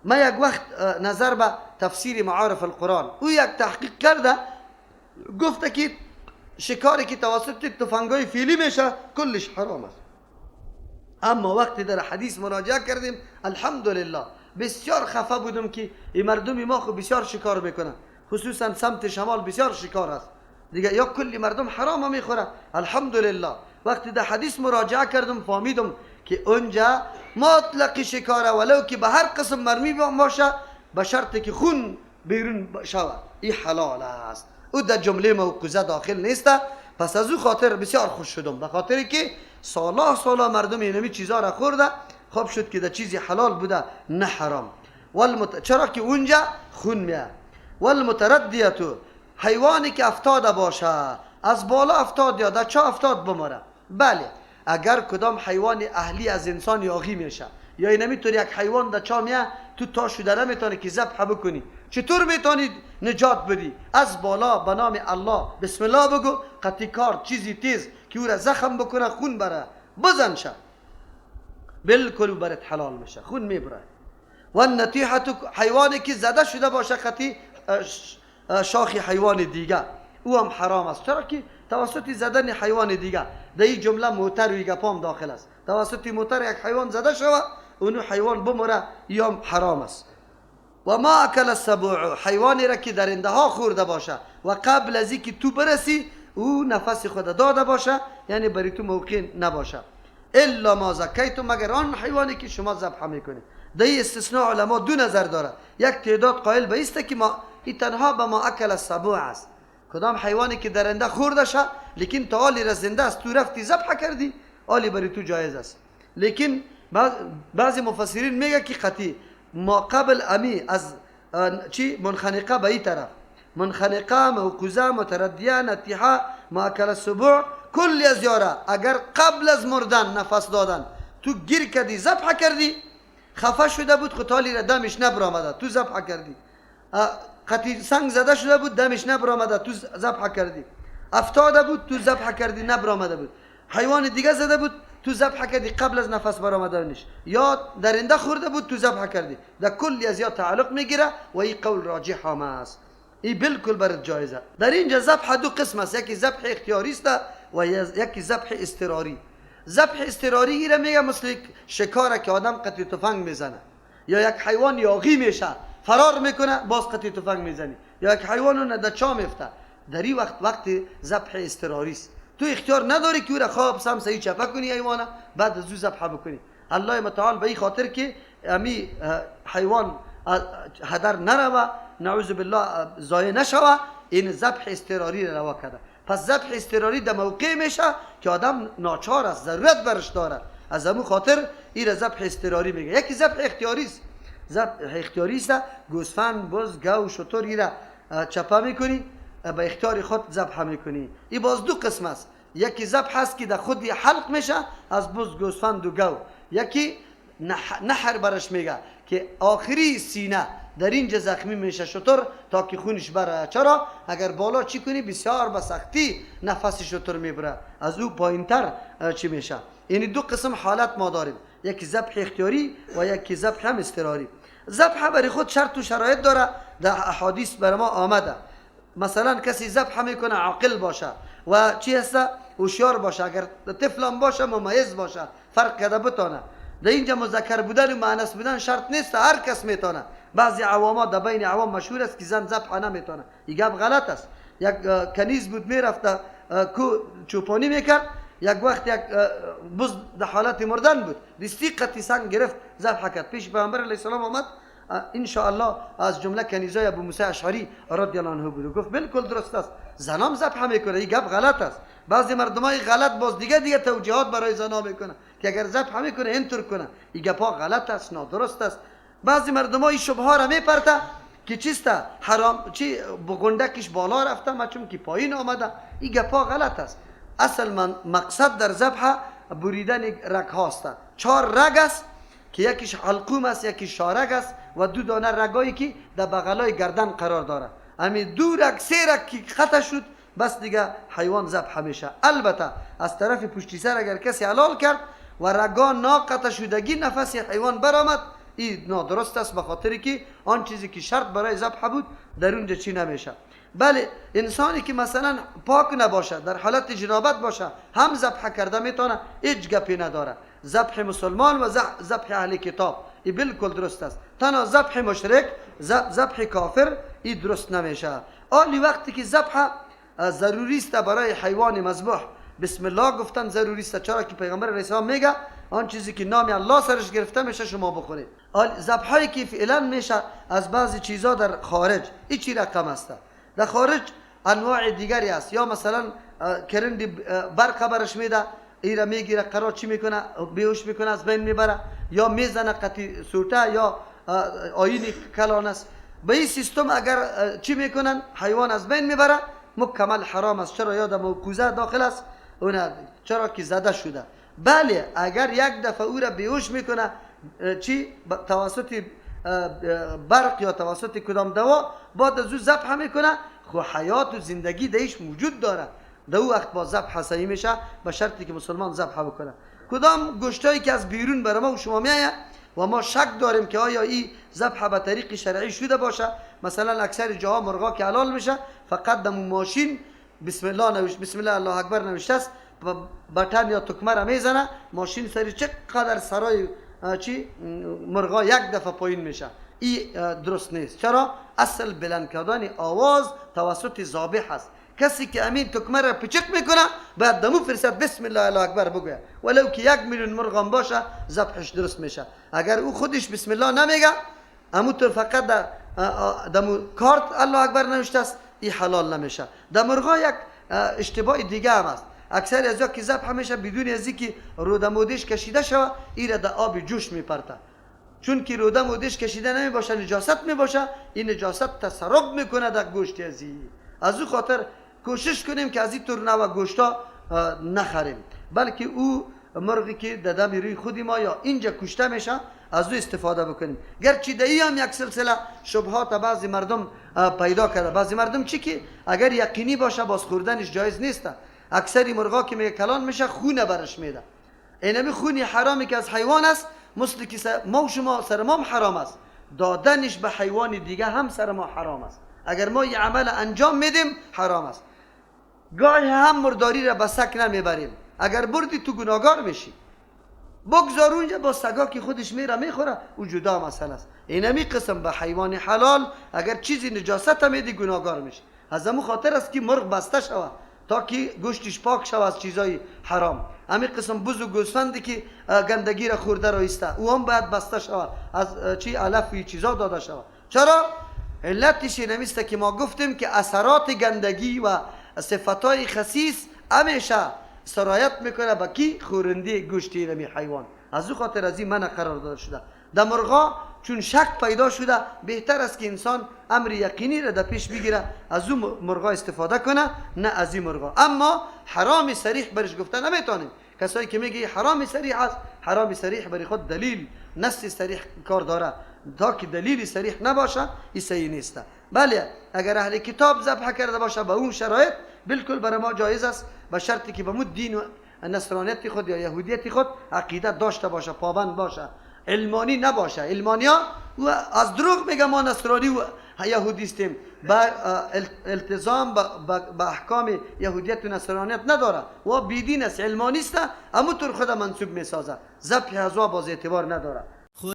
ما یک وقت نظر به تفسیر معارف القرآن او یک تحقیق کرده، گفته که شکاری که توسط تفنگای فیلی میشه کلش حرام است. اما وقتی در حدیث مراجعه کردیم، الحمدلله بسیار خفه بودم که این مردم ما خو بسیار شکار میکنن، خصوصا سمت شمال بسیار شکار است دیگه، یا کلی مردم حرام میخوره. الحمدلله وقتی در حدیث مراجعه کردم فهمیدم که اونجا مطلق شکاره، ولو که به هر قسم مرمی باشه، به شرط که خون بیرون شود، این حلال است. او در جمله موقوزه داخل نیست. پس از او خاطر بسیار خوش شدم، به خاطر که سالا سالا مردم اینمی چیزا را خورده، خوب شد که در چیزی حلال بوده نه حرام. چرا که اونجا خون میاد. والمتردیه، حیوانی که افتاده باشه، از بالا افتاد یا در چا افتاد بمره. بله، اگر کدام حیوان اهلی از انسان یاغی میشه یا اینمی طور یک حیوان در چا میه، تو تا شده نمیتونی که ذبح بکنی، چطور میتونی نجات بدی؟ از بالا به نام الله بسم الله بگو، قطعی کار چیزی تیز که او را زخم بکنه، خون بره، بزن شه، بالکل برات حلال میشه، خون میبره. و النطیحه، حیوانی که زده شده باشه قطعی شاخ حیوان دیگه، او هم حرام است. چرا که توسط زدن حیوان دیگه، در این جمله موتر و گپام داخل است، توسط موتر یک حیوان زده شوه، اونو حیوان بمره، یا حرام است. و ما اکل السبع، حیوانی را که درنده ها خورده باشه و قبل از اینکه تو برسی او نفس خود داده باشه، یعنی برای تو موقع نباشه. الا ما زکیتم، مگر آن حیوانی که شما ذبح میکنید. در این استثناء علما دو نظر داره. یک تعداد قائل به است که ما این تنها به ما اکل السبع است، کدام حیوانی که درنده خورده شه لیکن تا حالی را زنده است، تو رفتی ذبح کردی، حالی برای تو جایز است. لیکن بعضی مفسرین میگه که قطعی ما قبل امی از چی منخنقه به این طرف، منخنقه، موقوزه، متردیه، نتیحه، ما اکل السبع، کل از یاره اگر قبل از مردن نفس دادن تو گیر کردی ذبح کردی، خفه شده بود خو تالی را دمش نبرآمده، تو ذبح کردی، قطعی سنگ زده شده بود دمش نبرآمده، تو ذبح کردی، افتاده بود تو ذبح کردی نبرآمده بود، حیوان دیگه زده بود تو ذبح کردی قبل از نفس برآمدنش، یا درنده خورده بود تو ذبح کردی، در کلی از یا تعلق میگیره و این قول راجح هم است، این بالکل برات جایزه. در اینجا ذبح دو قسم است، یکی ذبح اختیاری است و یکی ذبح اضطراری. ذبح اضطراری را میگه مثل شکاره که آدم قطعی تفنگ میزنه، یا یک حیوان یاغی میشه فرار میکنه باز قطعی تفنگ میزنی، یا یک حیوان در چاه میفته، در این وقت وقت ذبح اضطراری است. تو اختیار نداری که او را خواب سم صحیح چپه کنی حیوانه بعد از او ذبح بکنی. الله متعال به این خاطر که امی حیوان هدر نروه، نعوذ بالله ضایع نشوه، این ذبح اضطراری را روا کرده. پس ذبح اضطراری در موقع میشه که آدم ناچار است، ضرورت برش داره، از همون خاطر این را ذبح اضطراری میگه. یکی ذبح اختیاری است. ذبح اختیاری است گوسفند، بز، گاو، شتر ای را چپه میکنی، به اختیار خود ذبح میکنی. این باز دو قسم است، یکی ذبح است که در خود حلق میشه از بز، گوسفند و گاو، یکی نحر برش میگه که آخری سینه در اینجا زخمی میشه شتر تا که خونش بره. چرا؟ اگر بالا چی کنی بسیار به سختی نفس شتر میبره، از او پایینتر چی میشه. یعنی دو قسم حالت ما داریم، یکی ذبح اختیاری و یکی ذبح هم اضطراری. ذبح برای خود شرط و شرایط داره، در احادیث بر ما آمده. مثلا کسی ذبح میکنه عاقل باشه و چی هست، هوشیار باشه، اگر طفل باشه ممیز باشه، فرق کرده بتانه. در اینجا مذکر بودن و مؤنث بودن شرط نیست، هر کس میتونه. بعضی عواما در بین عوام مشهور است که زن ذبح نمیتونه، این گپ غلط است. یک کنیز بود میرفت کو چوپانی میکرد، یک وقت یک بز در حالت مردن بود، دستی قطعی سنگ گرفت ذبح کرد. پیش پیامبر علیه السلام آمد، ان شاء الله از جمله کنیزای ابو موسی اشعری رضی الله عنه بود، گفت بالکل درست است، زنام ذبح میکنه، این گپ غلط است. بعضی مردمای غلط باز دیگه توجیهات برای زنا میکنه که اگر ذبح میکنه اینطور کنه، این گپا غلط است، نادرست است. بعضی مردمای شبهه را میپرته که چیست حرام، چی بگندکش بالا رفته ما چون که پایین آمده، این گپا غلط است. اصل من مقصد در ذبح بریدن رگ هاست. 4 رگ است که یکیش حلقوم است، یکی شارگ است و دو دانه رگایی که در بغلای گردن قرار داره. همین 2 رگ 3 رگ که قطع شد بس دیگه حیوان ذبح میشه. البته از طرف پشتی سر اگر کسی حلال کرد و رگا ناقطع شدگی نفس حیوان برآمد، این نادرست است، به خاطر که آن چیزی که شرط برای ذبح بود در اونجا چی نمیشه. بله انسانی که مثلا پاک نباشه، در حالت جنابت باشه، هم ذبح کرده میتونه، هیچ گپی نداره. ذبح مسلمان و ذبح اهل کتاب این بالکل درست است. تنها ذبح مشرک، ذبح کافر این درست نمیشه. آلی وقتی که ذبح ضروری است برای حیوان مذبوح، بسم الله گفتن ضروری است، چرا که پیغمبر علیه السلام میگه آن چیزی که نام الله سرش گرفته میشه شما بخورید. ذبحایی که فعلا میشه از بعضی چیزا در خارج، این چی رقم است؟ در خارج انواع دیگری است، یا مثلا کرند برق برش میده، ایره میگیره، قرار چی میکنه، بیهوش میکنه، از بین میبره، یا میزنه قطی سوته یا آیین کلان است. به این سیستم اگر چی میکنن، حیوان از بین میبره، مکمل حرام است. چرا؟ یاد موکوزه داخل است اون، چرا که زده شده. بله اگر یک دفعه او را بیهوش میکنه چی توسط برق یا توسط کدام دوا، بعد از او ذبح میکنه، خو حیات و زندگی دیش موجود داره، در او وقت با ذبح صحیح میشه، به شرطی که مسلمان ذبح بکنه. کدام گوشتایی که از بیرون برای ما و شما میایه و ما شک داریم که آیا این ذبح به طریق شرعی شده باشه، مثلا اکثر جاها مرغا که حلال میشه فقط دمو ماشین بسم الله نوشت، بسم الله الله اکبر نوشته است، بटन یا تکمه را میزنه، ماشین سری چقدر سرای چی مرغا یک دفعه پایین میشه. این درست نیست. چرا؟ اصل بلند کردن آواز توسط ذابح است. کسی که امین تکمه را پچک میکنه باید دمو فرصت بسم الله الله اکبر بگوید، ولو که 1 میلیون مرغ هم باشه ذبحش درست میشه. اگر او خودش بسم الله نمیگه، امو تو فقط دمو کارت الله اکبر نوشته است، این حلال نمیشه. در مرغا یک اشتباه دیگه هم است. اکثر از که ذبح میشه بدون از اینکه روده مودش کشیده شوه، این را در آب جوش میپرته. چون که روده مودش کشیده نمی باشه، نجاست می باشه، این نجاست تسرب میکنه در گوشت ازی. از او خاطر کوشش کنیم که از این طور نوع گوشتا نخریم، بلکه او مرغی که در دم روی خودی ما یا اینجا کشته میشه از او استفاده بکنیم. گرچه در هم یک سلسله شبهات بعضی مردم پیدا کرده. بعضی مردم چی که اگر یقینی باشه باز خوردنش جایز نیست. اکثری مرغا که میگه کلان میشه خونه برش میده، اینمی خونی حرامی که از حیوان است، مثل که ما و شما سر ما حرام است، دادنش به حیوان دیگه هم سر ما حرام است. اگر ما یه عمل انجام میدیم حرام است. گاهی هم مرداری را به سگ نمیبریم، اگر بردی تو گناهگار میشی. بگذار اونجا با سگا که خودش میره میخوره، او جدا مسئله است. اینمی قسم به حیوان حلال اگر چیزی نجاست میدی گناهگار میشی. از همون خاطر است که مرغ بسته شوه تا که گوشتش پاک شوه از چیزای حرام. همین قسم بز و گوسفندی که گندگی را خورده را ایسته، او هم باید بسته شوه، از چی علف و چیزا داده شوه. چرا؟ علتش اینمیست که ما گفتیم که اثرات گندگی و صفتهای خسیس همیشه سرایت میکنه به کی؟ خورنده گوشتی نمی حیوان. از او خاطر از این منع قرار داده شده. در مرغا چون شک پیدا شده، بهتر است که انسان امر یقینی را در پیش بگیره، از او مرغا استفاده کنه، نه از این مرغا. اما حرام صریح برش گفته نمیتونیم. کسایی که میگه حرام صریح است، حرام صریح برای خود دلیل نص صریح کار داره. تا که دلیل صریح نباشه این صحیح نیست. بله اگر اهل کتاب ذبح کرده باشه به اون شرایط بالکل برای ما جایز است، به شرطی که به مو دین و نصرانیت خود یا یهودیت خود عقیده داشته باشه، پابند باشه، علمانی نباشه. علمانیا و از دروغ میگه ما نصرانی و یهودیستیم، با التزام با احکام یهودیت و نصرانیت نداره و بیدین است، علمانی است، اما طور خود منسوب میسازه. ذبح از باز اعتبار نداره.